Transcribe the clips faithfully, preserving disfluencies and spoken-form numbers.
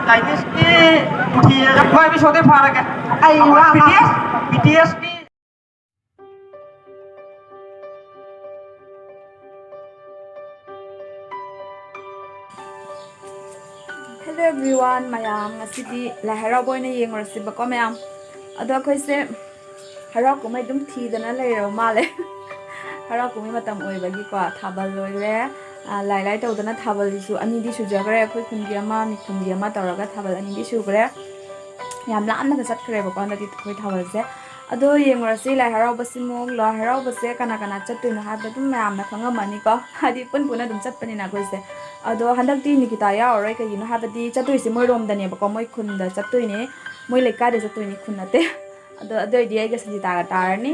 ꯂꯥꯏꯅꯤꯁꯀꯤ ꯃꯨꯊꯤ ꯃꯥꯏ ꯃꯤ ꯁꯣꯗꯩ ꯐꯥꯔꯒꯦ꯫ ꯑꯩ ꯋꯥ B T ꯑꯦꯁ, B T ꯑꯦꯁꯀꯤ꯫ Hello everyone, ꯃꯌꯥꯝ, ꯉꯁꯤꯗꯤ ꯂꯥꯏ ꯍꯔꯥꯎꯕ ꯑꯣꯏꯅ ꯌꯦꯡꯉꯨꯔꯁꯤꯕꯀꯣ ꯃꯌꯥꯝ꯫ ꯑꯗꯣ ꯑꯩꯈꯣꯏꯁꯦ ꯍꯔꯥꯎ ꯀꯨꯝꯍꯩ ꯑꯗꯨꯝ ꯊꯤꯗꯅ ꯂꯩꯔꯕ ꯃꯥꯜꯂꯦ꯫ ꯍꯔꯥꯎ ꯀꯨꯝꯍꯩ ꯃꯇꯝ ꯑꯣꯏꯕꯒꯤꯀꯣ ꯊꯥꯕꯜ ꯂꯣꯏꯔꯦ꯫ ꯑ, ꯂꯥꯏ ꯂꯥꯏ ꯇꯧꯗꯅ ꯊꯥꯕꯜꯁꯤꯁꯨ ꯑꯅꯤꯗꯤ ꯁꯨꯖꯈ꯭ꯔꯦ, ꯑꯩꯈꯣꯏ ꯈꯨꯟꯒꯤ ꯑꯃ, ꯃꯤ ꯈꯨꯟꯒꯤ ꯑꯃ ꯇꯧꯔꯒ ꯊꯥꯕꯜ ꯑꯅꯤꯗꯤ ꯁꯨꯈ꯭ꯔꯦ꯫ ꯌꯥꯝ ꯂꯥꯞꯅꯒ ꯆꯠꯈ꯭ꯔꯦꯕꯀꯣ ꯍꯟꯗꯛꯇꯤ ꯑꯩꯈꯣꯏ ꯊꯥꯕꯜꯁꯦ꯫ ꯑꯗꯣ ꯌꯦꯡꯉꯨꯔꯁꯤ ꯂꯥꯏ ꯍꯔꯥꯎꯕꯁꯤꯃꯨꯛ꯫ ꯂꯥꯏ ꯍꯔꯥꯎꯕꯁꯦ ꯀꯅꯥ ꯀꯅꯥ ꯆꯠꯇꯣꯏꯅꯣ ꯍꯥꯏꯕꯗꯣ ꯑꯗꯨꯝ ꯃꯌꯥꯝꯅ ꯈꯪꯉꯝꯃꯅꯤꯀꯣ꯫ ꯍꯥꯏꯗꯤ ꯄꯨꯟ ꯄꯨꯟꯅ ꯑꯗꯨꯝ ꯆꯠꯄꯅꯤꯅ ꯑꯩꯈꯣꯏꯁꯦ꯫ ꯑꯗꯣ ꯍꯟꯗꯛꯇꯤ ꯅꯤꯀꯤꯇꯥ ꯌꯥꯎꯔꯔꯣꯏ, ꯀꯩꯒꯤꯅꯣ ꯍꯥꯏꯕꯗꯤ ꯆꯠꯇꯣꯏꯁꯦ ꯃꯣꯏꯔꯣꯝꯗꯅꯦꯕꯀꯣ, ꯃꯣꯏ ꯈꯨꯟꯗ ꯆꯠꯇꯣꯏꯅꯦ, ꯃꯣꯏ ꯂꯩꯀꯥꯏꯗ ꯆꯠꯇꯣꯏꯅꯦ, ꯈꯨꯟ ꯅꯠꯇꯦ꯫ ꯑꯗꯣ ꯑꯗꯨ ꯑꯣꯏꯔꯗꯤ ꯑꯩꯒ ꯁꯪꯒꯤꯇꯥꯒ ꯇꯥꯔꯅꯤ,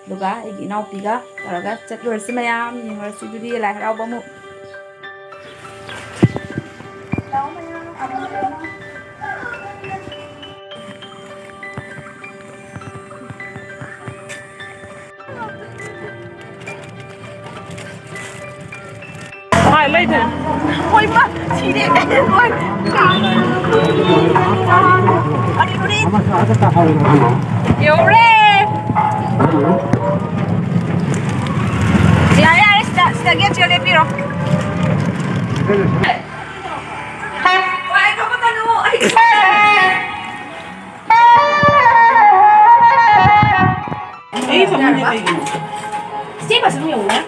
ꯑꯗꯨꯒ ꯑꯩꯒꯤ ꯏꯅꯥꯎꯄꯤꯒ ꯇꯧꯔꯒ ꯆꯠꯂꯨꯔꯁꯤ ꯃꯌꯥꯝ, ꯌꯦꯡꯉꯨꯔꯁꯤ ꯑꯗꯨꯗꯤ ꯂꯥꯏ ꯍꯔꯥꯎꯕ ꯑꯃꯨꯛ꯫ ꯍꯣꯏ, ꯂꯩꯗꯣꯏꯅꯤ꯫ ꯍꯣꯏ, ꯃꯥ ꯁꯤꯔꯦ꯫ ꯍꯣꯏ꯫ ꯑꯗꯨ ꯅꯨꯔꯤ꯫ ꯌꯧꯔꯦ꯫ ꯌꯥꯔꯦ, ꯌꯥꯔꯦ, ꯁꯤꯗ, ꯁꯤꯗ ꯒꯦꯠꯁꯤꯗ ꯂꯦꯞꯄꯤꯔꯣ꯫ ꯍꯣꯏ, ꯀꯞꯄꯛꯀꯅꯨ, ꯑꯩ ꯑꯩ ꯐꯃꯨꯡꯗ ꯀꯩꯒꯤꯅꯣ? ꯏꯆꯦ ꯃꯁꯨꯝ ꯌꯦꯡꯉꯨꯅꯦ꯫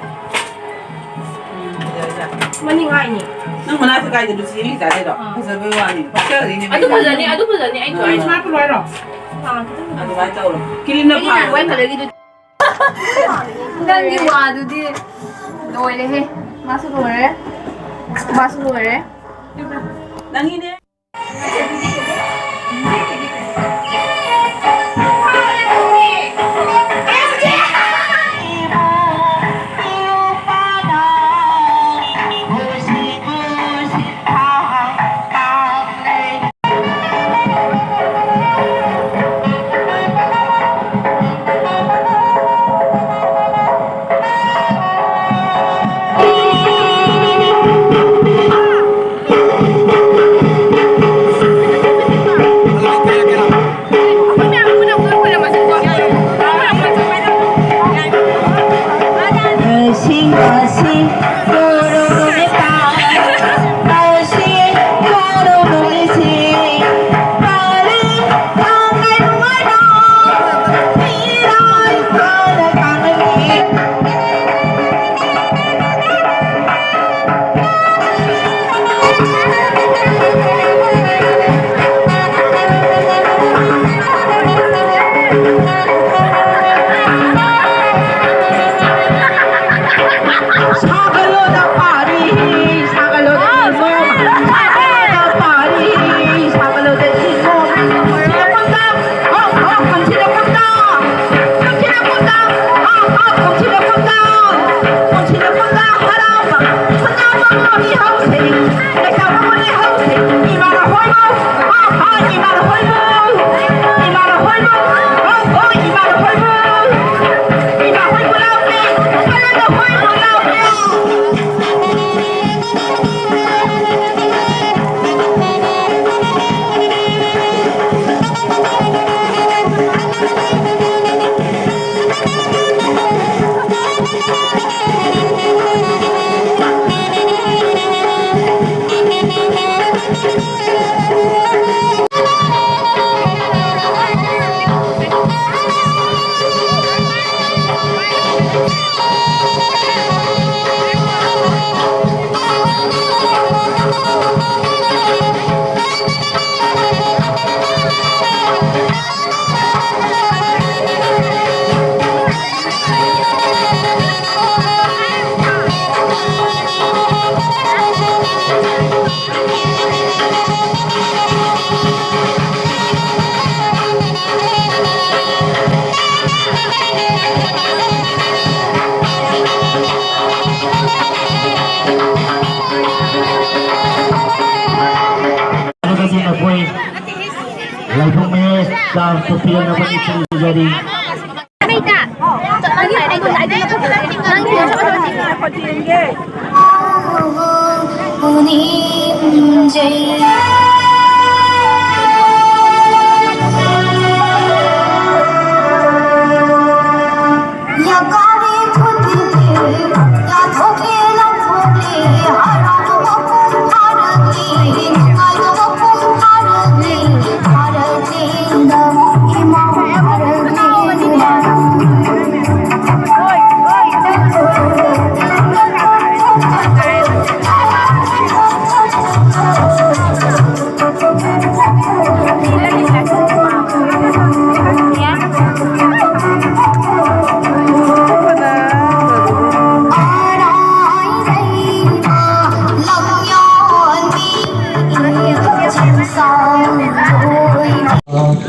ꯎꯝ, ꯌꯥꯏ, ꯌꯥꯏ꯫ ꯃꯅꯤꯡ ꯍꯥꯏꯅꯤ꯫ ꯅꯪ ꯃꯅꯥꯛꯇ ꯀꯥꯏꯗꯅꯣ ꯆꯦ ꯃꯤꯒꯤ ꯆꯥꯗꯣꯏꯗꯣ? ꯑꯥ꯫ ꯐꯖꯕꯩ ꯋꯥꯅꯤ꯫ ꯄꯛꯆꯒꯅꯤ ꯃꯤ꯫ ꯑꯗꯨ ꯐꯖꯅꯤ, ꯑꯗꯨ ꯐꯖꯅꯤ, ꯑꯩ ꯆꯣꯏꯁ꯫ ꯁꯨꯃꯥꯏꯅ ꯄꯨꯜꯂꯣ ꯍꯥꯏꯔꯣ? ꯑꯥ, ꯈꯤꯇꯪ ꯐꯖꯅꯤ꯫ ꯑꯗꯨꯃꯥꯏꯅ ꯇꯧꯔꯣ꯫ ꯀ꯭ꯔꯤꯝꯅ ꯑꯩꯗꯤ ꯐꯥꯔꯦ꯫ ꯅꯍꯥꯟ ꯋꯥꯏ ꯀꯂꯔꯒꯤꯗꯨ ꯅꯪꯒꯤ ꯋꯥꯗꯨꯗꯤ ꯂꯣꯏꯔꯦꯍꯦ꯫ ꯃꯥꯁꯨ ꯂꯣꯏꯔꯦ꯫ ꯃꯥꯁꯨ ꯂꯣꯏꯔꯦ꯫ ꯅꯪꯒꯤꯅꯦ꯫ ꯆꯥꯛꯁꯨ ꯄꯤꯔꯛꯅꯕ ꯅꯤꯡꯁꯤꯡꯖꯔꯤ꯫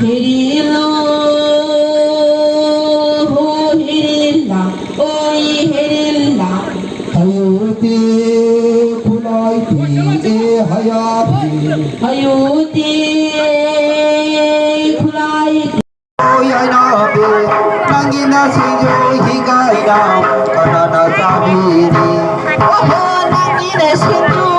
ꯍꯦꯔꯤꯂꯣ, ꯍꯣ ꯍꯦꯔꯤꯂꯥ, ꯑꯣꯏ ꯍꯦꯔꯤꯂꯥ꯫ ꯍꯌꯨꯇꯤ ꯈꯨꯂꯥꯏ ꯇꯤ ꯑꯦ ꯍꯌꯥꯕꯤ꯫ ꯍꯌꯨꯇꯤ ꯈꯨꯂꯥꯏ ꯇꯤ꯫ ꯑꯣꯏ ꯍꯥꯏꯅꯕꯤ, ꯅꯪꯒꯤ ꯅꯁꯤꯡꯁꯨ ꯍꯤꯡꯒꯥꯏꯅ ꯀꯅꯥꯅ ꯆꯥꯕꯤꯅꯤ? ꯑꯣꯍꯣ, ꯅꯪꯒꯤ ꯅꯁꯤꯡꯁꯨ꯫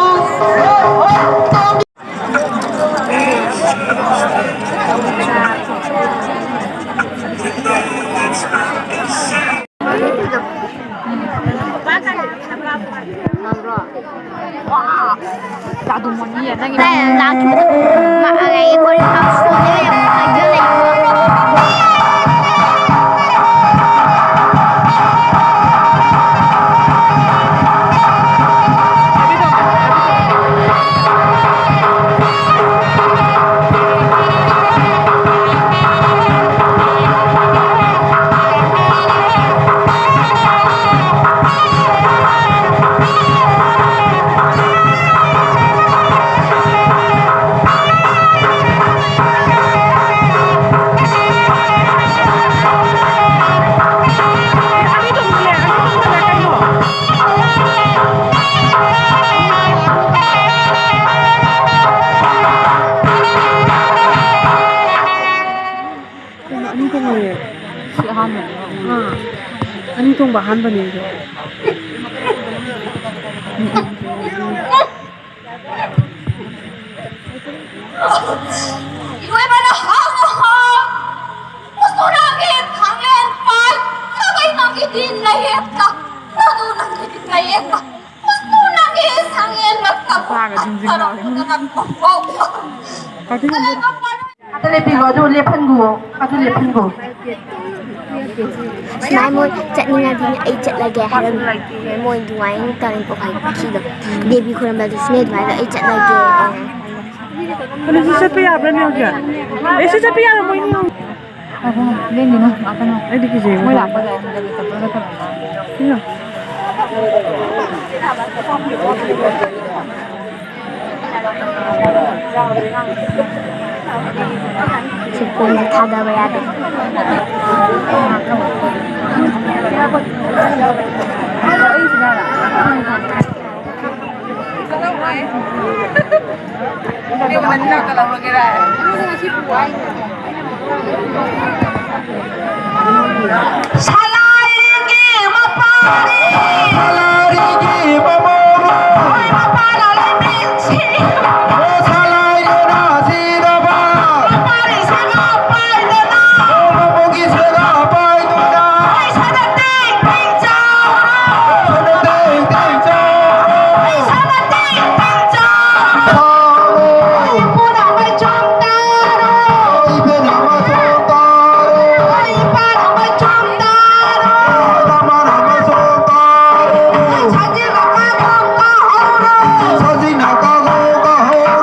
ꯊꯣꯡꯕ ꯑꯍꯥꯟꯕꯅꯦ ꯑꯩꯁꯨ꯫ ꯏꯔꯣꯏꯕꯅ ꯍꯥꯎꯅ ꯍꯥꯎ, ꯃꯨꯁꯨꯅꯒꯤ ꯊꯥꯡꯂꯦꯟ ꯄꯥꯏ, ꯁꯥꯒꯩꯅꯒꯤ ꯗꯤꯟ ꯂꯩꯌꯦꯛꯇ, ꯁꯥꯗꯨꯅꯒꯤ ꯗꯤꯟ ꯂꯩꯌꯦꯛꯇ, ꯃꯨꯁꯨꯅꯒꯤ ꯁꯥꯡꯂꯦꯟ ꯂꯛꯇ, ꯅꯨꯄꯥꯒ ꯖꯤꯡ ꯖꯤꯡ ꯂꯥꯎꯔꯦ꯫ ꯀꯥꯇꯤꯟ ꯑꯃ ꯑꯗ ꯂꯦꯞꯄꯤꯔꯣ, ꯑꯗꯨ ꯂꯦꯞꯍꯟꯈꯣ, ꯑꯗꯨ ꯂꯦꯞꯍꯟꯈꯣ꯫ ꯁꯨꯃꯥꯏ ꯃꯣꯏ ꯆꯠꯅꯤꯡꯉꯗꯤ ꯑꯩ ꯆꯠꯂꯒꯦ ꯍꯥꯏꯔꯝꯃꯤ꯫ ꯃꯣꯏ ꯑꯗꯨꯃꯥꯏꯅ ꯇꯧꯔꯤꯀꯣ, ꯈꯤꯗꯣ꯫ ꯗꯦꯕꯤ ꯈꯨꯔꯨꯝꯕꯗꯨꯁꯨꯅꯦ ꯑꯗꯨꯃꯥꯏꯅ ꯑꯩ ꯆꯠꯂꯒꯦ꯫ ꯑꯗꯣ ꯁꯤ ꯆꯠꯄ ꯌꯥꯕ꯭ꯔꯅꯦ ꯍꯧꯖꯤꯛ? ꯑꯦ, ꯁꯤ ꯆꯠꯄ ꯌꯥꯔꯝꯃꯣꯏꯅꯦ꯫ ꯉꯥꯏꯈꯣ, ꯂꯦꯡꯒꯤꯅꯨ, ꯉꯥꯛꯇꯪ ꯉꯥꯏꯈꯣ꯫ ꯑꯩꯗꯤ ꯀꯤꯖꯩꯌꯦ꯫ ꯃꯣꯏ ꯂꯥꯛꯄ ꯉꯥꯏ, ꯍꯟꯗꯛꯀꯤ ꯆꯠꯄ ꯅꯠꯇꯕ꯫ ꯁꯤꯅ꯫ ꯁꯤ ꯀꯣꯟꯁꯦ ꯊꯥꯗꯕ ꯌꯥꯗꯦ꯫ ꯁꯂꯥꯏꯒꯤ ꯃꯄꯥꯔꯤ꯫ ꯁꯂꯥꯏꯒꯤ ꯃꯃꯧꯔꯣ꯫ ꯍꯣꯏ, ꯃꯄꯥꯅ ꯂꯩꯃꯤꯟꯁꯤ꯫ ꯑꯣ, ꯁꯂꯥꯏꯗꯨꯅ ꯁꯤꯔꯕ꯫ ꯃꯄꯥꯔꯤ ꯁꯦꯒꯥ ꯄꯥꯏꯗꯅ꯫ ꯑꯣ, ꯃꯄꯨꯒꯤ ꯁꯦꯒꯥ ꯄꯥꯏꯗꯨꯅ꯫ ꯍꯣꯏ, ꯁꯅꯥ ꯇꯦꯡ ꯇꯦꯡ ꯆꯥꯎꯔꯣ꯫ ꯁꯅꯥ ꯇꯦꯡ ꯇꯦꯡ ꯆꯥꯎꯔꯣ꯫ ꯍꯣꯏ, ꯁꯅꯥ ꯇꯦꯡ ꯇꯦꯡ ꯆꯥꯎꯔꯣ꯫ ꯆꯥꯎꯔꯣ꯫ ꯍꯣꯏ, ꯄꯨꯝꯅꯃꯛ ꯆꯣꯡ ꯇꯥꯔꯣ꯫ ꯍꯣꯏ, ꯏꯕꯦꯟ ꯑꯃ ꯆꯣꯡ ꯇꯥꯔꯣ꯫ ꯍꯣꯏ, ꯏꯄꯥ ꯑꯃ ꯆꯣꯡ ꯇꯥꯔꯣ꯫ ꯍꯣꯏ, ꯏꯃꯥ ꯑꯃ ꯆꯣꯡ ꯇꯥꯔꯣ꯫ ꯍꯣꯏ, ꯁꯖꯤꯛ ꯑꯃ ꯆꯣꯡ ꯇꯥꯍꯧꯔꯣ꯫ ꯁꯖꯤꯛ ꯅꯥꯀꯥ ꯆꯣꯡ ꯇꯥꯍꯧꯔꯣ꯫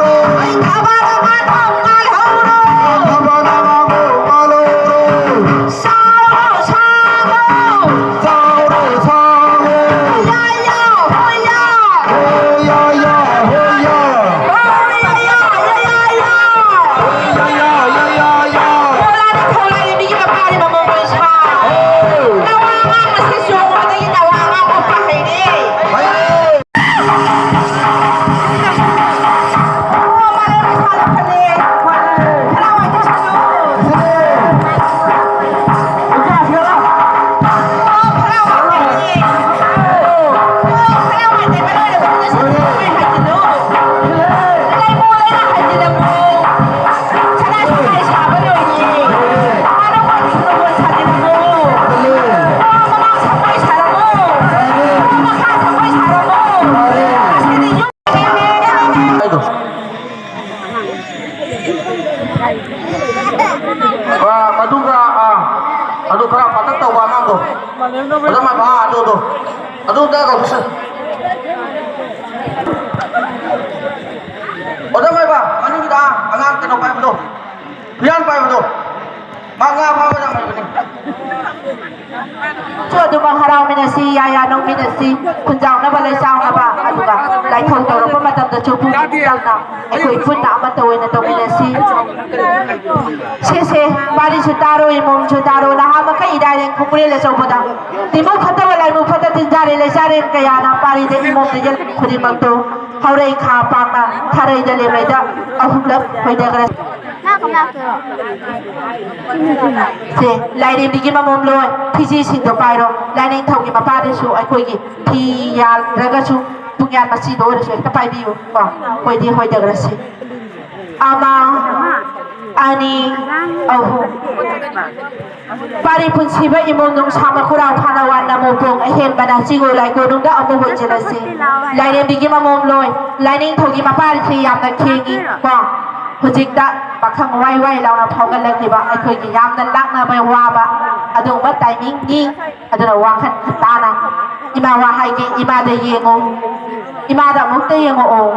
ꯑꯥ, ꯃꯗꯨꯒ, ꯑꯥ, ꯑꯗꯨ ꯈꯔ ꯄꯥꯇꯛ ꯇꯧꯕ ꯑꯉꯥꯡꯗꯣ꯫ ꯑꯗꯨ ꯃꯥꯏꯕ, ꯑꯥ, ꯑꯗꯨꯗꯣ꯫ ꯑꯗꯨ ꯑꯝꯇ ꯀꯧꯁꯤ꯫ ꯑꯣꯖꯥ ꯃꯥꯏꯕ, ꯃꯅꯤꯡꯒꯤꯗ ꯑꯥ, ꯑꯉꯥꯡ ꯀꯩꯅꯣ ꯄꯥꯏꯕꯗꯣ, ꯐꯤꯌꯥꯟ ꯄꯥꯏꯕꯗꯣ, ꯃꯥ ꯉꯥ ꯐꯥꯕ ꯌꯥꯝ ꯍꯩꯕꯅꯤ꯫ ꯁꯨ ꯑꯗꯨꯃꯛ ꯍꯔꯥꯎꯃꯤꯟꯅꯁꯤ, ꯌꯥ ꯌꯥ ꯅꯣꯛꯃꯤꯟꯅꯁꯤ, ꯈꯨꯟꯖꯥꯎꯅꯕ ꯂꯩꯆꯥꯎꯅꯕ, ꯑꯗꯨꯒ ꯂꯥꯏꯊꯧ ꯇꯧꯔꯛꯄ ꯃꯇꯝꯗꯁꯨ ꯄꯨꯛꯅꯤꯡ ꯆꯪꯅ ꯑꯩꯈꯣꯏ ꯄꯨꯟꯅ ꯑꯃꯠꯇ ꯑꯣꯏꯅ ꯇꯧꯃꯤꯟꯅꯁꯤ꯫ ꯁꯤꯁꯦ ꯋꯥꯔꯤꯁꯨ ꯇꯥꯔꯣ, ꯏꯃꯣꯝꯁꯨ ꯇꯥꯔꯣ, ꯅꯍꯥ ꯃꯈꯩ ꯏꯔꯥꯏꯔꯦꯟ ꯈꯣꯡꯒꯨꯂꯦꯟ ꯑꯆꯧꯕꯗ ꯇꯤꯃꯨ ꯐꯠꯇꯕ ꯂꯥꯏꯃꯨ ꯐꯠꯇ ꯇꯤꯟꯖꯥꯔꯦ ꯂꯩꯆꯥꯔꯦꯟ ꯀꯌꯥꯅ ꯄꯥꯔꯤꯗ ꯏꯃꯣꯝꯗ ꯌꯦꯜ ꯈꯨꯗꯤꯡꯃꯛꯇꯨ ꯍꯧꯔꯩ ꯈꯥ ꯄꯥꯛꯅ ꯊꯥꯔꯩꯗ ꯂꯦꯝꯂꯩꯗ ꯑꯍꯨꯝꯂꯛ ꯈꯣꯏꯗꯈ꯭ꯔꯦ꯫ ꯁꯦ, ꯂꯥꯏꯔꯦꯝꯕꯤꯒꯤ ꯃꯃꯣꯝ ꯂꯣꯏ ꯐꯤꯖꯤꯁꯤꯡꯗꯣ ꯄꯥꯏꯔꯣ꯫ ꯂꯥꯏꯅꯤꯡꯊꯧꯒꯤ ꯃꯄꯥꯗꯁꯨ ꯑꯩꯈꯣꯏꯒꯤ ꯐꯤ ꯌꯥꯟꯗ꯭ꯔꯒꯁꯨ ꯄꯨꯡꯌꯥꯟ ꯃꯆꯤꯗꯣ ꯑꯣꯏꯔꯁꯨ ꯍꯦꯛꯇ ꯄꯥꯏꯕꯤꯌꯨ ꯀꯣ꯫ ꯑꯩꯈꯣꯏꯗꯤ ꯍꯣꯏꯗꯈ꯭ꯔꯁꯤ꯫ ꯑꯃ, ꯑꯅꯤ, ꯑꯍꯨꯝ꯫ ꯄꯥꯔꯤ ꯄꯨꯟꯁꯤꯕ ꯏꯃꯣꯝ ꯅꯨꯡꯁꯥ ꯃꯈꯨꯔꯥ ꯐꯥꯅ ꯋꯥꯅ ꯃꯣꯄꯣꯡ ꯑꯍꯦꯟꯕꯅ ꯆꯤꯡꯉꯨ ꯂꯥꯏꯀꯣꯅꯨꯡꯗ ꯑꯃꯨꯛ ꯑꯣꯏꯖꯔꯁꯤ꯫ ꯂꯥꯏꯔꯦꯝꯕꯤꯒꯤ ꯃꯃꯣꯝ ꯂꯣꯏ, ꯂꯥꯏꯅꯤꯡꯊꯧꯒꯤ ꯃꯄꯥꯔꯤꯁꯤ ꯌꯥꯝꯅ ꯈꯦꯡꯉꯤ ꯀꯣ꯫ ꯍꯧꯖꯤꯛꯇ ꯄꯥꯈꯪ ꯋꯥꯏ ꯋꯥꯏ ꯂꯥꯎꯅ ꯐꯥꯎꯒꯠꯂꯛꯂꯤꯕ ꯑꯩꯈꯣꯏꯒꯤ ꯌꯥꯝꯅ ꯂꯥꯛꯅꯕ ꯋꯥꯕ ꯑꯗꯨꯒꯨꯝꯕ ꯇꯥꯏꯃꯤꯡꯅꯤ꯫ ꯑꯗꯨꯅ ꯋꯥꯈꯜ ꯇꯥꯅ ꯏꯃꯥ ꯋꯥ ꯍꯥꯏꯒꯦ, ꯏꯃꯥꯗ ꯌꯦꯡꯉꯣ, ꯏꯃꯥꯗ ꯑꯃꯨꯛꯇ ꯌꯦꯡꯉꯛꯑꯣ꯫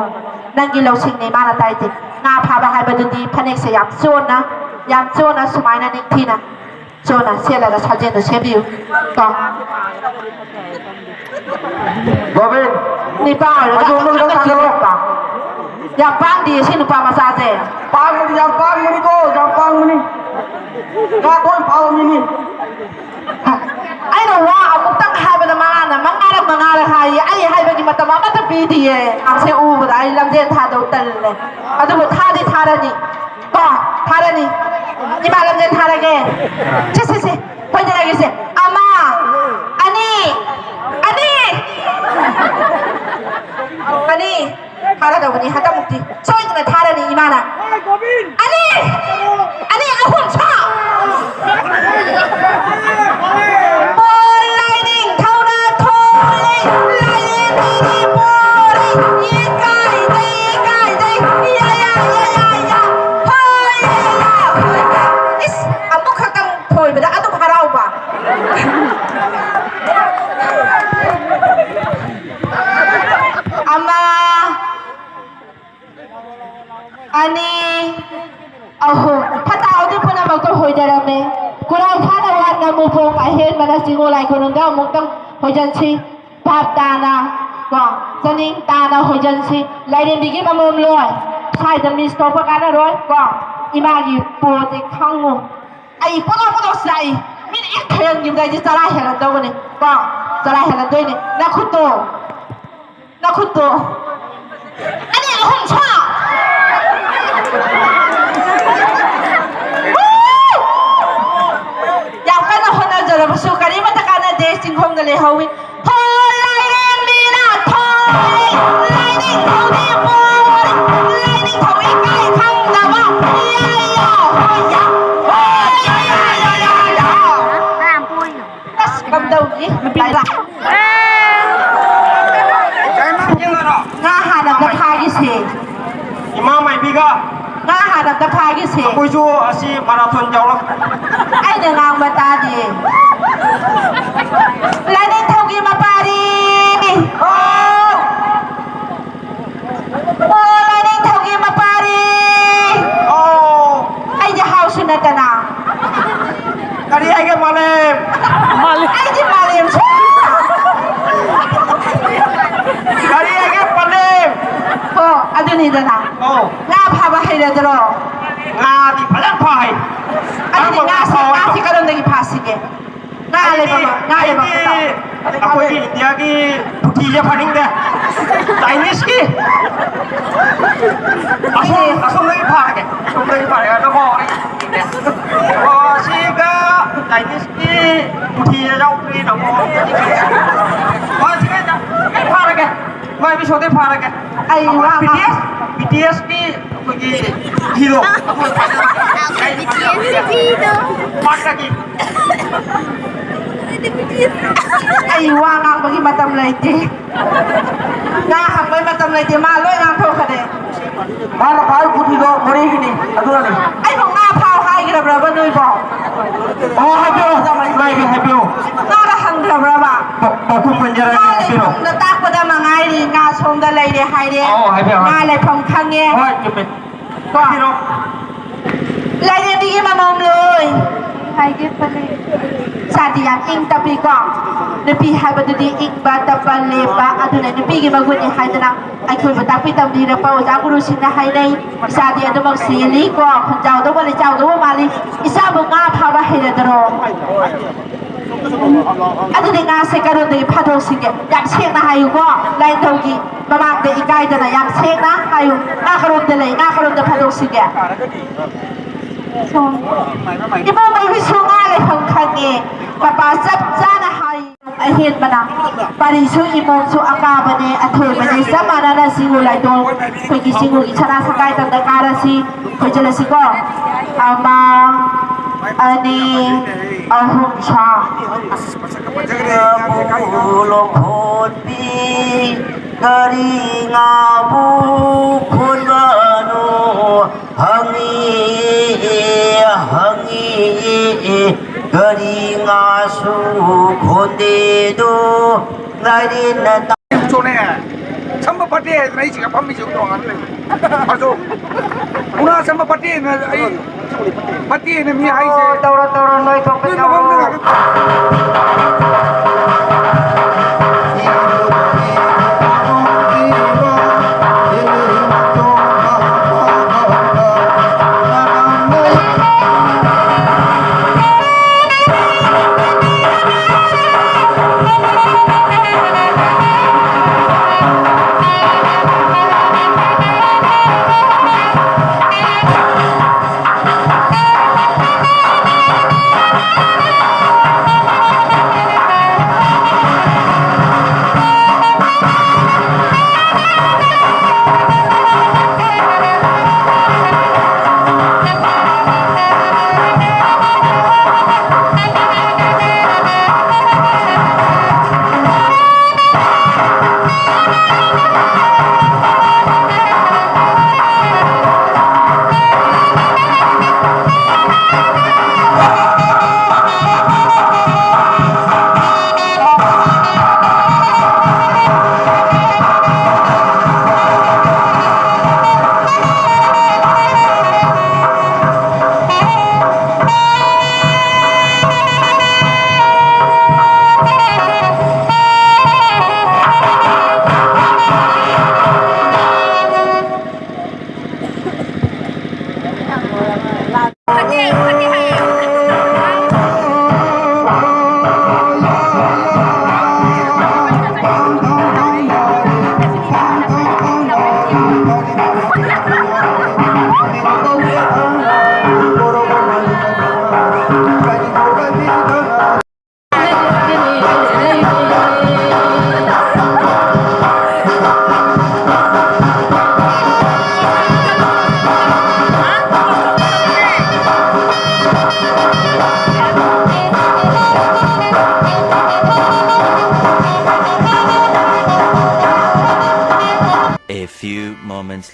ꯅꯪꯒꯤ ꯂꯧꯁꯤꯡꯅꯦ ꯏꯃꯥꯅ ꯇꯥꯏꯁꯦ꯫ ꯉꯥ ꯐꯥꯕ ꯍꯥꯏꯕꯗꯨꯗꯤ ꯐꯅꯦꯛꯁꯦ ꯌꯥꯝ ꯆꯣꯟꯅ, ꯌꯥꯝ ꯆꯣꯟꯅ ꯁꯨꯃꯥꯏꯅ ꯅꯤꯡꯊꯤꯅ ꯆꯣꯟꯅ ꯁꯦꯠꯂꯒ ꯁꯥꯖꯦꯜꯗꯣ ꯁꯦꯝꯕꯤꯌꯨ ꯀꯣ꯫ ꯒꯣꯕꯤꯟ, ꯅꯤꯄꯥ ꯑꯣꯏꯔꯒ ꯑꯗꯨ ꯑꯃꯨꯛ ꯈꯤꯇꯪ ꯀꯥꯈꯠꯂꯣ꯫ ꯌꯥꯝ ꯄꯥꯡꯗꯤꯌꯦ ꯁꯤ ꯅꯨꯄꯥ ꯃꯆꯥꯁꯦ꯫ ꯄꯥꯡꯕꯅꯤ, ꯌꯥꯝ ꯄꯥꯡꯕꯅꯤꯀꯣ, ꯌꯥꯝ ꯄꯥꯡꯕꯅꯤ꯫ ꯉꯥ ꯇꯣꯏꯅ ꯐꯥꯕ ꯃꯤꯅꯤ꯫ ꯑꯩꯅ ꯋꯥ ꯑꯃꯨꯛꯇꯪ ꯍꯥꯏꯕꯗ ꯃꯥꯅ ꯃꯉꯥꯔꯛ ꯃꯉꯥꯔꯛ ꯍꯥꯏꯌꯦ꯫ ꯑꯩ ꯍꯥꯏꯕꯒꯤ ꯃꯇꯝ ꯑꯃꯠꯇ ꯄꯤꯗꯤꯌꯦ꯫ ꯑꯁꯤ ꯎꯕꯗ ꯑꯩ ꯂꯝꯖꯦꯜ ꯊꯥꯗꯧ ꯇꯜꯂꯦ꯫ ꯑꯗꯨꯕꯨ ꯊꯥꯗꯤ ꯊꯥꯔꯅꯤ꯫ ꯀꯣ, ꯊꯥꯔꯅꯤ꯫ ꯏꯃꯥ ꯂꯝꯖꯦꯜ ꯊꯥꯔꯒꯦ꯫ ꯁꯦ, ꯁꯦ, ꯁꯦ꯫ ꯈꯣꯏꯗꯔꯒꯤꯁꯦ꯫ ꯑꯃ, ꯑꯅꯤ, ꯑꯅꯤ, ꯑꯅꯤ꯫ ꯊꯥꯔꯗꯧꯕꯅꯤ ꯍꯟꯗꯛꯃꯨꯛꯇꯤ꯫ ꯁꯣꯏꯗꯅ ꯊꯥꯔꯅꯤ ꯏꯃꯥꯅ꯫ ꯑꯅꯤ! ꯑꯅꯤ, ꯑꯍꯨꯝ, ꯁꯥ! ꯄꯣꯏ ꯂꯥꯏꯅꯤꯡ ꯊꯧꯅ ꯊꯣꯏ, ꯂꯥꯏꯔꯦꯝꯕꯤꯗꯤ ꯄꯣꯔꯦ, ꯏꯀꯥꯏꯗꯦ, ꯏꯀꯥꯏꯗꯦ, ꯏꯌꯥ, ꯌꯥ, ꯏꯌꯥ, ꯌꯥ, ꯌꯥ, ꯍꯣꯏ, ꯌꯥ, ꯌꯥ, ꯍꯣꯏ, ꯌꯥ꯫ ꯏꯁ! ꯑꯅꯤ, ꯑꯍꯨꯝ꯫ ꯐꯠꯇ ꯍꯥꯎꯗꯤ ꯄꯨꯝꯅꯃꯛꯇ ꯍꯣꯏꯗꯔꯝꯃꯦ꯫ ꯀꯨꯔꯥꯡ ꯐꯥꯅ ꯋꯥꯠꯅ ꯃꯨꯐꯣꯡ ꯑꯍꯦꯟꯕꯅ ꯆꯤꯡꯉꯣ ꯂꯥꯏ ꯈꯨꯔꯨꯝꯗ ꯑꯃꯨꯛꯇꯪ ꯍꯣꯏꯖꯟꯁꯤ꯫ ꯚꯥꯞ ꯇꯥꯅ ꯀꯣ, ꯆꯥꯅꯤꯡ ꯇꯥꯅ ꯍꯣꯏꯖꯟꯁꯤ꯫ ꯂꯥꯏꯔꯦꯝꯕꯤꯒꯤ ꯃꯃꯣꯝ ꯂꯣꯏ꯫ ꯁ꯭ꯋꯥꯏꯗ ꯃꯤꯁ ꯇꯧꯕ ꯀꯥꯟꯅꯔꯣꯏ ꯀꯣ꯫ ꯏꯃꯥꯒꯤ ꯄꯣꯠꯁꯦ ꯈꯪꯉꯨ꯫ ꯑꯩ ꯄꯣꯂꯣ ꯄꯣꯂꯣ ꯆꯥꯛꯏ꯫ ꯃꯤꯅ ꯍꯦꯛ ꯊꯣꯏꯍꯟꯈꯤꯕꯗ ꯑꯩꯗꯤ ꯆꯔꯥ ꯍꯦꯜꯂꯛꯇꯧꯕꯅꯤ ꯀꯣ꯫ ꯆꯔꯥ ꯍꯦꯜꯂꯛꯇꯣꯏꯅꯤ꯫ ꯅꯈꯨꯠꯇꯣ ꯅꯈꯨꯠꯇꯣ꯫ ꯑꯅꯤ ꯑꯍꯨꯝ ꯁꯣ꯫ ꯌꯥꯝ ꯀꯟꯅ ꯍꯣꯠꯅꯖꯔꯕꯁꯨ ꯀꯔꯤꯃꯠꯇ ꯀꯥꯟꯅꯗꯦ, ꯆꯤꯡꯈꯣꯡꯗ ꯂꯩꯍꯧꯋꯤ꯫ ꯍꯣ ꯂꯥꯏꯔꯦꯝꯕꯤ ꯅꯥꯊꯣꯏ, ꯂꯥꯏꯅꯤꯡꯊꯧꯗꯤ ꯄꯣꯔꯤ, ꯂꯥꯏꯅꯤꯡꯊꯧ ꯏꯀꯥꯏ ꯈꯪꯗꯕ, ꯌꯥꯏꯌꯥ, ꯍꯣꯏꯌꯥ, ꯍꯣꯏꯌꯥ, ꯌꯥ, ꯌꯥ, ꯌꯥ꯫ ꯑꯁ, ꯀꯝꯗꯧꯅꯤ? ꯅꯨꯄꯤ ꯂꯥꯛ-, ꯉꯥ ꯍꯥꯟꯅ ꯑꯝꯇ ꯐꯥꯈꯤꯁꯦ꯫ ꯏꯃꯥ ꯃꯥꯏꯕꯤꯒ꯫ ꯉꯥ ꯍꯥꯟꯅ ꯑꯝꯇ ꯐꯥꯈꯤꯁꯦ꯫ ꯑꯩꯈꯣꯏꯁꯨ ꯑꯁꯤ ꯃꯔꯥꯊꯣꯟ ꯌꯥꯎꯔꯛ-, ꯑꯩꯅ ꯉꯥꯡꯕ ꯇꯥꯗꯦ꯫ ꯂꯥꯏꯅꯤꯡꯊꯧꯒꯤ ꯃꯄꯥꯔꯤ꯫ ꯑꯣ! ꯑꯣ, ꯂꯥꯏꯅꯤꯡꯊꯧꯒꯤ ꯃꯄꯥꯔꯤ! ꯑꯣ! ꯑꯩꯗꯤ ꯍꯥꯎꯁꯨ ꯅꯠꯇꯅ꯫ ꯀꯔꯤ ꯍꯥꯏꯒꯦ, ꯃꯥꯂꯦꯝ? ꯑꯩꯗꯤ ꯃꯥꯂꯦꯝ ꯁꯨ-, ꯀꯔꯤ ꯍꯥꯏꯒꯦ, ꯃꯥꯂꯦꯝ? ꯑꯣ, ꯑꯗꯨꯅꯤꯗꯅ꯫ ꯑꯣ꯫ ꯉꯥ ꯐꯥꯕ ꯍꯩꯔꯗ꯭ꯔꯣ? ꯉꯥꯗꯤ ꯐꯖꯅ ꯐꯥ ꯍꯩ꯫ ꯑꯗꯨꯗꯤ ꯀꯔꯝꯕ ꯉꯥ ꯉꯥꯁꯤ, ꯐꯥ ꯍꯩ? ꯉꯥꯁꯤ ꯀꯔꯝꯗꯒꯤ ꯐꯥꯁꯤꯒꯦ? ꯉꯥ ꯑꯩꯗꯤ, ꯂꯩꯐꯝ, ꯉꯥ ꯂꯩꯐꯝ ꯑꯩꯗꯤ ꯑꯝꯇ꯫ ꯑꯩꯈꯣꯏꯒꯤ ꯏꯟꯗꯤꯌꯥꯒꯤ ꯄꯨꯊꯤꯁꯦ ꯐꯥꯅꯤꯡꯗꯦ꯫ ꯆꯥꯏꯅꯤꯁꯀꯤ꯫ ꯑꯁꯣꯝ, ꯑꯁꯣꯝꯗꯒꯤ ꯐꯥꯔꯒꯦ꯫ ꯑꯁꯣꯝꯗꯒꯤ ꯐꯥꯔꯒꯦ꯫ ꯑꯗꯣ ꯍꯣ, ꯑꯩ ꯏꯟꯗꯤꯌꯥ꯫ ꯑꯣ, ꯁꯤꯒ ꯆꯥꯏꯅꯤꯁꯀꯤ ꯄꯨꯊꯤꯁꯦ ꯌꯥꯎꯗ꯭ꯔꯤ, ꯇꯥꯃꯣ꯫ ꯑꯣ, ꯁꯤꯒ ꯑꯩ ꯐꯥꯔꯒꯦ꯫ ꯃꯥꯏ ꯃꯤꯁꯣꯗꯩ ꯐꯥꯔꯒꯦ꯫ ꯑꯩ ꯋꯥ ꯉꯥꯡ- ꯕꯤ ꯇꯤ ꯑꯦꯁ, ꯕꯤ ꯇꯤ ꯑꯦꯁꯀꯤ ꯑꯩꯈꯣꯏꯒꯤ ꯍꯤꯔꯣ꯫ ꯄꯥꯛꯇꯒꯤ꯫ ꯑꯩ ꯋꯥ ꯉꯥꯡꯕꯒꯤ ꯃꯇꯝ ꯂꯩꯇꯦ꯫ ꯉꯥ ꯍꯪꯕꯩ ꯃꯇꯝ ꯂꯩꯇꯦ꯫ ꯃꯥ ꯂꯣꯏ ꯉꯥꯡꯊꯣꯛꯈ꯭ꯔꯦ꯫ ꯃꯥꯅ ꯐꯥꯔꯤ ꯄꯨꯊꯤꯗꯣ ꯃꯣꯔꯦꯒꯤꯅꯤ, ꯑꯗꯨꯅꯅꯤ꯫ ꯑꯩꯕꯨ ꯉꯥ ꯐꯥꯎ ꯍꯥꯏꯈ꯭ꯔꯕ꯭ꯔꯕ ꯅꯣꯏꯕꯣ? ꯑꯣ, ꯍꯥꯏꯕꯤꯌꯨ, ꯃꯥꯏꯗꯤ ꯍꯥꯏꯕꯤꯌꯨ꯫ ꯉꯥꯒ ꯍꯪꯈ꯭ꯔꯕ꯭ꯔꯕ? ꯄ-, ꯄꯥꯎꯈꯨꯝ ꯄꯟꯖꯔꯒꯦ, ꯉꯥ ꯍꯥꯏꯕꯤꯔꯣ꯫ ꯂꯩꯐꯝꯗ ꯇꯥꯛꯄꯗ ꯃꯉꯥꯏꯔꯤ, ꯉꯥ ꯁꯣꯝꯗ ꯂꯩꯔꯦ ꯍꯥꯏꯔꯦ꯫ ꯑꯣ, ꯍꯥꯏꯕꯤꯌꯨ, ꯉꯥ ꯍꯥꯏꯕꯤꯌꯨ꯫ ꯂꯩꯐꯝ ꯈꯪꯉꯦ꯫ ꯍꯣꯏ, ꯆꯨꯝꯃꯦ꯫ ꯀꯣ? ꯂꯥꯏꯔꯦꯝꯕꯤꯒꯤ ꯃꯃꯝ ꯂꯣꯏ꯫ ꯍꯥꯏꯒꯦ ꯐꯅꯦ꯫ ꯏꯆꯥꯗꯤ ꯌꯥꯝ ꯏꯪ ꯇꯞꯄꯤꯀꯣ꯫ ꯅꯨꯄꯤ ꯍꯥꯏꯕꯗꯨꯗꯤ ꯏꯪꯕ, ꯇꯞꯄ, ꯂꯦꯝꯕ, ꯑꯗꯨꯅ ꯅꯨꯄꯤꯒꯤ ꯃꯒꯨꯟꯅꯤ ꯍꯥꯏꯗꯅ ꯑꯩꯈꯣꯏꯕꯨ ꯇꯥꯛꯄꯤ ꯇꯝꯕꯤꯔꯛꯄ ꯑꯣꯖꯥ ꯒꯨꯔꯨꯁꯤꯡꯅ ꯍꯥꯏꯅꯩ꯫ ꯏꯆꯥꯗꯤ ꯑꯗꯨꯃꯛ ꯁꯤꯜꯂꯤ ꯀꯣ꯫ ꯈꯣꯟꯖꯥꯎꯗꯧꯕ ꯂꯩꯆꯥꯎꯗꯧꯕ ꯃꯥꯜꯂꯤ꯫ ꯏꯆꯥꯕꯨ ꯉꯥ ꯐꯥꯕ ꯍꯩꯔꯗꯔꯣ? ꯑꯗꯨꯗꯤ ꯉꯥꯁꯦ ꯀꯔꯣꯝꯗꯒꯤ ꯐꯥꯗꯣꯛꯁꯤꯒꯦ? ꯌꯥꯝ ꯁꯦꯡꯅ ꯍꯥꯏꯌꯨꯀꯣ, ꯂꯥꯏꯅꯤꯡꯊꯧꯒꯤ ꯃꯃꯥꯡꯗ ꯏꯀꯥꯏꯗꯅ ꯌꯥꯝ ꯁꯦꯡꯅ ꯍꯥꯏꯌꯨ꯫ ꯉꯥ ꯀꯔꯣꯝꯗ ꯂꯩ? ꯉꯥ ꯀꯔꯣꯝꯗ ꯐꯥꯗꯣꯛꯁꯤꯒꯦ? ꯏꯃꯣꯝ ꯑꯣꯏꯕꯤꯁꯨ ꯉꯥ ꯂꯩꯐꯝ ꯈꯪꯉꯦ꯫ ꯃꯄꯥ ꯆꯞ ꯆꯥꯅ ꯍꯥꯏ꯫ ꯑꯍꯦꯟꯕꯅ ꯄꯥꯔꯤꯁꯨ ꯏꯃꯣꯝꯁꯨ ꯑꯀꯥꯕꯅꯦ, ꯑꯊꯣꯏꯕꯅꯦ꯫ ꯆꯞ ꯃꯥꯟꯅꯅ ꯆꯤꯡꯉꯨ ꯂꯥꯏꯇꯣꯡ, ꯑꯩꯈꯣꯏꯒꯤ ꯆꯤꯡꯉꯨꯒꯤ ꯁꯅꯥ ꯁꯪꯒꯥꯏ ꯇꯝꯗ ꯀꯥꯔꯁꯤ꯫ ꯈꯣꯏꯖꯤꯜꯂꯁꯤꯀꯣ꯫ ꯑꯃ, ꯑꯅꯤ, ꯑꯍꯨꯝ, ꯁꯥ꯫ ꯂꯣꯡꯐꯣꯟꯕꯤ, ꯀꯔꯤ ꯉꯥꯕꯨ ꯈꯣꯟꯕꯅꯣ? ꯍꯪꯉꯤ, ꯍꯪꯉꯤ, ꯀꯔꯤ ꯉꯥꯁꯨ ꯈꯣꯟꯗꯦꯗꯣ? ꯂꯥꯏꯔꯦꯟꯅ ꯇ- ꯆꯣꯅꯦ꯫ ꯁꯝꯕ ꯐꯠꯇꯦ ꯍꯥꯏꯗꯅ ꯑꯩ ꯁꯤꯒ ꯐꯝꯃꯤꯁꯦ ꯎꯗ꯭ꯔꯣ? ꯉꯥꯡ ꯂꯩ꯫ ꯑꯗꯣ ꯎꯅꯥ ꯁꯝꯕ ꯐꯠꯇꯦꯅ ꯑꯩ ꯐꯠꯇꯦꯅ ꯃꯤ ꯍꯥꯏꯁꯦ꯫ ꯑꯣ, ꯇꯧꯔꯣ, ꯇꯧꯔꯣ, ꯅꯣꯏ ꯊꯣꯛꯄ ꯅꯣꯏ ꯇꯧꯔꯣ꯫ ꯃꯃꯥꯡꯗ ꯉꯥꯛꯇ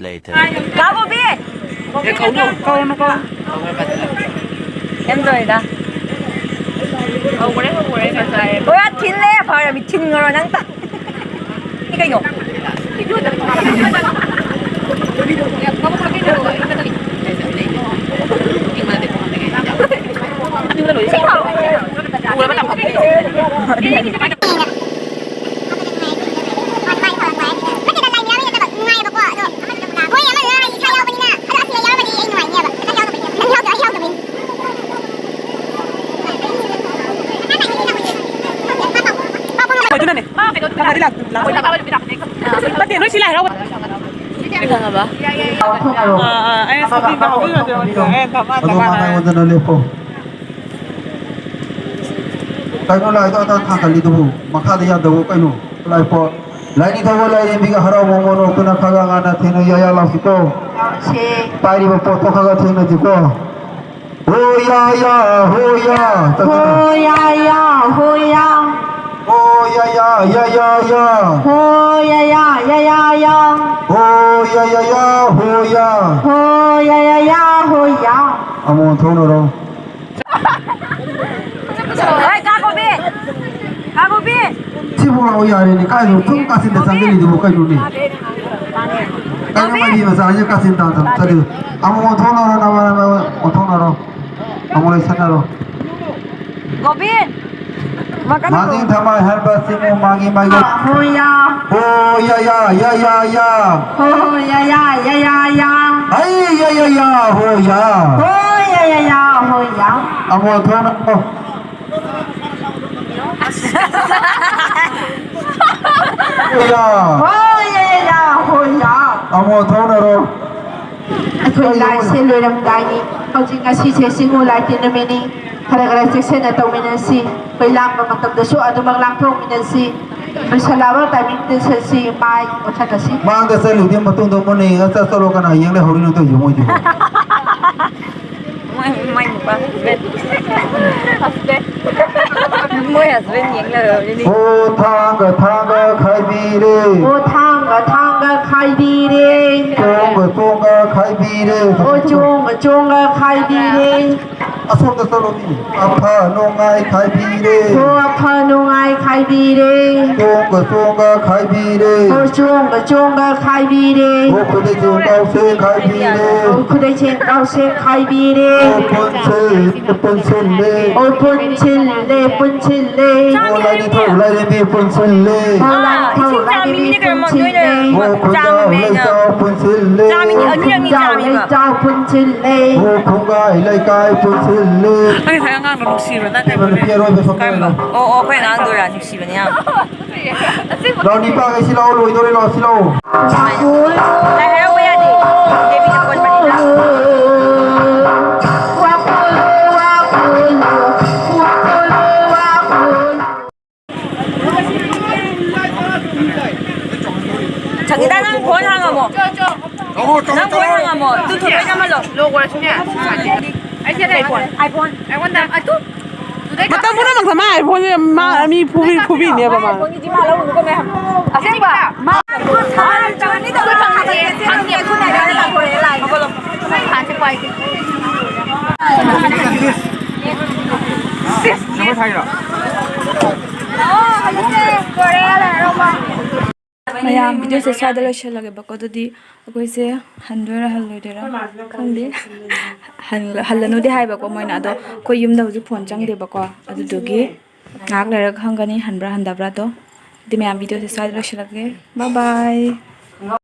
Later. ꯀꯥꯕꯣꯕꯤ! ꯀꯧꯅꯨ, ꯀꯧꯅꯨ, ꯀꯧꯅꯨ꯫ ꯀꯩꯝ ꯇꯧꯔꯣꯏꯗ꯫ ꯍꯧꯈ꯭ꯔꯦ, ꯍꯧꯈ꯭ꯔꯦ, ꯉꯁꯥꯏ꯫ ꯍꯣꯏ, ꯊꯤꯜꯂꯦ, ꯐꯔꯦ, ꯃꯤ ꯊꯤꯟꯈ꯭ꯔꯣ ꯅꯪ꯫ ꯁꯤ ꯀꯩꯅꯣ? ꯑꯗꯨꯅꯅꯦ꯫ ꯀꯅꯥꯗꯤ ꯂꯥꯛ-, ꯂꯥꯛꯑꯣꯏ? ꯅꯠꯇꯦ, ꯅꯣꯏ ꯁꯤ ꯂꯥꯏ ꯍꯔꯥꯎꯕ꯫ ꯈꯪꯉꯕ? ꯑꯥ, ꯑꯥ, ꯑꯩ ꯁꯣꯄꯤꯡꯗ ꯍꯧꯕꯤꯔꯣ, ꯑꯗꯣ ꯑꯩ ꯊꯝꯃꯣ, ꯑꯗꯣ ꯊꯝꯃꯣ, ꯃꯥ ꯊꯝꯃꯣ꯫ ꯑꯩꯉꯣꯟꯗ ꯂꯦꯞꯄꯣ꯫ ꯀꯩꯅꯣ ꯂꯥꯏꯗꯣ ꯑꯗꯥ ꯊꯥꯡꯒꯠꯂꯤꯗꯨꯕꯨ? ꯃꯈꯥꯗ ꯌꯥꯗꯕ ꯀꯩꯅꯣ? ꯂꯥꯏ ꯄꯣ-, ꯂꯥꯏꯅꯤꯡꯊꯧꯒ ꯂꯥꯏꯔꯦꯝꯕꯤꯒ ꯍꯔꯥꯎ ꯃꯃꯣꯟ ꯑꯣꯛꯇꯨꯅ ꯈꯥꯒꯥ ꯉꯥꯅ ꯊꯦꯡꯅ ꯌꯥꯌꯥ ꯂꯥꯎꯁꯤꯀꯣ꯫ ꯁꯦ꯫ ꯄꯥꯏꯔꯤꯕ ꯄꯣꯠꯇꯣ ꯈꯥꯒꯥ ꯊꯦꯡꯅꯁꯤꯀꯣ꯫ ꯍꯣ ꯌꯥ ꯌꯥ, ꯍꯣ ꯌꯥ꯫ ꯍꯣ ꯌꯥ ꯌꯥ, ꯍꯣ ꯌꯥ꯫ ꯍꯣ ꯌꯥ ꯌꯥ, ꯌꯥ ꯌꯥ ꯌꯥ꯫ ꯍꯣ ꯌꯥ ꯌꯥ, ꯌꯥ ꯌꯥ ꯌꯥ꯫ ꯍꯣ ꯌꯥ ꯌꯥ ꯌꯥ, ꯍꯣ ꯌꯥ꯫ ꯍꯣ ꯌꯥ ꯌꯥ ꯌꯥ, ꯍꯣ ꯌꯥ꯫ ꯑꯃꯨꯛ ꯑꯣꯟꯊꯣꯛꯅꯔꯣ꯫ ꯍꯣꯏ, ꯀꯥ ꯕꯣꯕꯤ꯫ ꯀꯥ ꯕꯣꯕꯤ꯫ ꯁꯤꯕꯨ ꯂꯥꯛꯑꯣ ꯌꯥꯔꯦꯅꯦ, ꯀꯥꯏꯗꯅꯣ ꯁꯨꯝ ꯀꯥꯆꯤꯟꯗ ꯆꯪꯁꯤꯜꯂꯤꯗꯨꯕꯨ ꯀꯩꯅꯣꯅꯦ? ꯀꯩꯅꯣ ꯃꯥꯏꯕꯤ ꯃꯆꯥꯁꯦ ꯀꯥꯆꯤꯟ ꯇꯥꯟ ꯇꯥꯟ ꯆꯠꯂꯤꯗꯣ? ꯑꯃꯨꯛ ꯑꯣꯟꯊꯣꯛꯅꯔꯣ, ꯅꯃꯥ, ꯅꯃꯥ, ꯑꯣꯟꯊꯣꯛꯅꯔꯣ꯫ ꯑꯃꯨꯛ ꯂꯩꯁꯟꯅꯔꯣ꯫ ꯒꯣꯕꯤꯟ! ꯃꯥꯗꯤꯡ ꯊꯃꯥꯏ ꯍꯟꯕ ꯆꯤꯡꯉꯨ ꯃꯥꯒꯤ ꯃꯥꯏꯒꯤ꯫ ꯍꯣ ꯌꯥ꯫ ꯍꯣ ꯌꯥ ꯌꯥ ꯌꯥ ꯌꯥ ꯌꯥ꯫ ꯍꯣ ꯌꯥ ꯌꯥ ꯌꯥ ꯌꯥ ꯌꯥ꯫ ꯑꯩ ꯌꯥ ꯌꯥ ꯌꯥ ꯍꯣ ꯌꯥ꯫ ꯍꯣ ꯌꯥ ꯌꯥ ꯌꯥ ꯍꯣ ꯌꯥ꯫ ꯑꯃꯨꯛ ꯊꯣꯛꯅ꯫ ꯍꯣ ꯌꯥ꯫ ꯍꯣ ꯌꯥ ꯌꯥ ꯌꯥ ꯍꯣ ꯌꯥ꯫ ꯑꯃꯨꯛ ꯊꯣꯛꯅꯔꯣ꯫ ꯑꯩꯈꯣꯏ ꯂꯥꯏꯁꯦ ꯂꯣꯏꯔꯝꯗꯥꯏꯅꯤ꯫ ꯍꯧꯖꯤꯛ ꯉꯁꯤꯁꯦ ꯆꯤꯡꯉꯨ ꯂꯥꯏ ꯇꯤꯟ ꯅꯨꯃꯤꯠꯅꯤ꯫ ꯈꯔ ꯈꯔ ꯆꯦꯛꯁꯤꯟꯅ ꯇꯧꯃꯤꯟꯅꯁꯤ꯫ ꯑꯩꯈꯣꯏ ꯂꯥꯡꯕ ꯃꯇꯝꯗꯁꯨ ꯑꯗꯨꯃꯛ ꯂꯥꯡꯊꯣꯛꯃꯤꯟꯅꯁꯤ꯫ ꯂꯣꯏꯁꯤꯜꯂꯛꯑꯕ ꯇꯥꯏꯃꯤꯡꯗ ꯆꯠꯁꯤ, ꯃꯥꯏ ꯃꯨꯠꯊꯠꯂꯁꯤ꯫ ꯃꯥꯡꯗ ꯆꯠꯂꯨꯗꯤ ꯃꯇꯨꯡꯗ ꯃꯨꯟꯅ ꯌꯦꯡꯉ ꯆꯠ ꯆꯠꯂꯣ, ꯀꯅꯥ ꯌꯦꯡ ꯂꯩꯍꯧꯔꯤꯅꯣ ꯇꯧꯔꯤꯁꯦ ꯃꯣꯏꯁꯤꯕꯣ? ꯃꯣꯏ, ꯃꯣꯏ ꯅꯨꯄꯥ husband꯫ Husband꯫ ꯃꯣꯏ husband ꯌꯦꯡ ꯂꯩꯍꯧꯔꯤꯅꯤ꯫ ꯑꯣ ꯊꯥꯡꯒ ꯊꯥꯡꯒ ꯈꯥꯏꯕꯤꯔꯦ꯫ ꯑꯣ ꯊꯥꯡꯒ ꯊꯥꯡꯒ ꯈꯥꯏꯕꯤꯔꯦ꯫ ꯆꯣꯡꯒ ꯆꯣꯡꯒ ꯈꯥꯏꯕꯤꯔꯦ꯫ ꯑꯣ, ꯆꯣꯡꯒ ꯆꯣꯡꯒ ꯈꯥꯏꯕꯤꯔꯦ꯫ ꯑꯁꯣꯝꯗ ꯆꯠꯂꯣ, ꯃꯤ꯫ ꯑꯐ ꯅꯨꯡꯉꯥꯏ ꯈꯥꯏꯕꯤꯔꯦ꯫ ꯑꯣ, ꯑꯐ ꯅꯨꯡꯉꯥꯏ ꯈꯥꯏꯕꯤꯔꯦ꯫ ꯆꯣꯡꯒ ꯆꯣꯡꯒ ꯈꯥꯏꯕꯤꯔꯦ꯫ ꯑꯣ, ꯆꯣꯡꯒ ꯆꯣꯡꯒ ꯈꯥꯏꯕꯤꯔꯦ꯫ ꯑꯣ, ꯈꯨꯗꯩ ꯆꯦꯡꯒꯥꯎꯁꯦ ꯈꯥꯏꯕꯤꯔꯦ꯫ ꯑꯣ, ꯈꯨꯗꯩ ꯆꯦꯡꯒꯥꯎꯁꯦ ꯈꯥꯏꯕꯤꯔꯦ꯫ ꯑꯣ, ꯄꯨꯟꯁꯤꯜ-, ꯄꯨꯟꯁꯤꯜꯂꯦ꯫ ꯑꯣ, ꯄꯨꯟꯁꯤꯜꯂꯦ, ꯄꯨꯟꯁꯤꯜꯂꯦ꯫ ꯑꯣ, ꯂꯥꯏꯅꯤꯡꯊꯧ ꯂꯥꯏꯔꯦꯝꯕꯤ ꯄꯨꯟꯁꯤꯜꯂꯦ꯫ ꯑꯣ, ꯂꯥꯏꯅꯤꯡꯊꯧ ꯂꯥꯏꯔꯦꯝꯕꯤ ꯄꯨꯟꯁꯤꯜꯂꯦ꯫ ꯑꯣ, ꯈꯨꯟꯖꯥꯎ ꯂꯩꯆꯥꯎ ꯄꯨꯟꯁꯤꯜꯂꯦ꯫ ꯆꯥꯃꯤꯅꯤ, ꯑꯣ, ꯑꯅꯤꯔꯛꯅꯤ ꯈꯨꯟꯖꯥꯎ ꯆꯥꯃꯤꯕ꯫ ꯂꯩꯆꯥꯎ ꯄꯨꯟꯁꯤꯜꯂꯦ꯫ ꯑꯣ, ꯈꯨꯡꯒꯥꯏ ꯂꯩꯀꯥꯏ ꯄꯨꯟꯁꯤꯜꯂꯦ꯫ ꯑꯩ ꯉꯁꯥꯏ ꯑꯉꯥꯡꯗꯣ ꯅꯨꯡꯁꯤꯕ ꯅꯠꯇꯦꯕ꯫ ꯅꯨꯄꯤ ꯑꯔꯣꯏꯕ ꯁꯛꯇꯣꯏꯅꯣ? ꯀꯔꯝꯕ? ꯑꯣ, ꯑꯣ, ꯑꯩꯈꯣꯏ ꯑꯉꯥꯡꯗꯨꯔꯥ? ꯅꯨꯡꯁꯤꯕꯅꯤ ꯌꯥꯝ꯫ ꯂꯥꯎ, ꯅꯤꯄꯥꯈꯩ ꯁꯤ ꯂꯥꯎ, ꯂꯣꯏꯗꯣꯔꯦ, ꯂꯥꯎ, ꯁꯤ ꯂꯥꯎ꯫ ꯂꯥꯏ ꯍꯔꯥꯎꯕ ꯌꯥꯗꯦ꯫ ꯗꯦꯕꯤꯅ ꯀꯣꯟꯕꯅꯤꯅ꯫ ꯁꯪꯒꯤꯇꯥ, ꯅꯪ ꯐꯣꯟ ꯍꯥꯡꯉꯝꯃꯣ꯫ ꯅꯪ ꯐꯣꯟ ꯍꯥꯡꯉꯝꯃꯣ꯫ ꯇꯨ ꯊꯨꯒꯥꯏ ꯅꯝꯍꯜꯂꯣ꯫ ꯑꯩꯁꯦ iPhone꯫ iPhone꯫ ꯑꯩꯉꯣꯟꯗ ꯑꯗꯨ ꯃꯇꯝ ꯄꯨꯝꯅꯃꯛꯇ ꯃꯥ iPhone ꯁꯦ ꯃꯥ ꯃꯤ ꯐꯨꯕꯤ-, ꯐꯨꯕꯤꯅꯦꯕ ꯃꯥ꯫ ꯑꯁꯦꯡꯕ? ꯃꯥ ꯐꯪꯉꯦ, ꯐꯪꯉꯦ꯫ ꯍꯧꯒꯠꯂꯣ꯫ ꯐꯥꯟꯁꯦ ꯄꯥꯏꯒꯦ꯫ ꯃꯌꯥꯝ, ꯚꯤꯗꯤꯑꯣꯁꯦ ꯁ꯭ꯋꯥꯏꯗ ꯂꯣꯏꯁꯤꯜꯂꯒꯦꯕꯀꯣ꯫ ꯑꯗꯨꯗꯤ ꯑꯩꯈꯣꯏꯁꯦ ꯍꯟꯗꯣꯏꯔꯥ ꯍꯜꯂꯣꯏꯗꯣꯏꯔꯥ ꯈꯪꯗꯦ꯫ ꯍꯜ-, ꯍꯜꯂꯅꯨꯗꯤ ꯍꯥꯏꯕꯀꯣ ꯃꯣꯏꯅ, ꯑꯗꯣ ꯑꯩꯈꯣꯏ ꯌꯨꯝꯗ ꯍꯧꯖꯤꯛ ꯐꯣꯟ ꯆꯪꯗꯦꯕꯀꯣ꯫ ꯑꯗꯨꯗꯨꯒꯤ ꯉꯥꯏꯍꯥꯛ ꯂꯩꯔꯒ ꯈꯪꯒꯅꯤ ꯍꯟꯕ꯭ꯔꯥ ꯍꯟꯗꯕ꯭ꯔꯥꯗꯣ꯫ ꯑꯗꯨꯗꯤ ꯃꯌꯥꯝ, ꯚꯤꯗꯤꯑꯣꯁꯦ ꯁ꯭ꯋꯥꯏꯗ ꯂꯣꯏꯁꯤꯜꯂꯒꯦ꯫ Bye bye꯫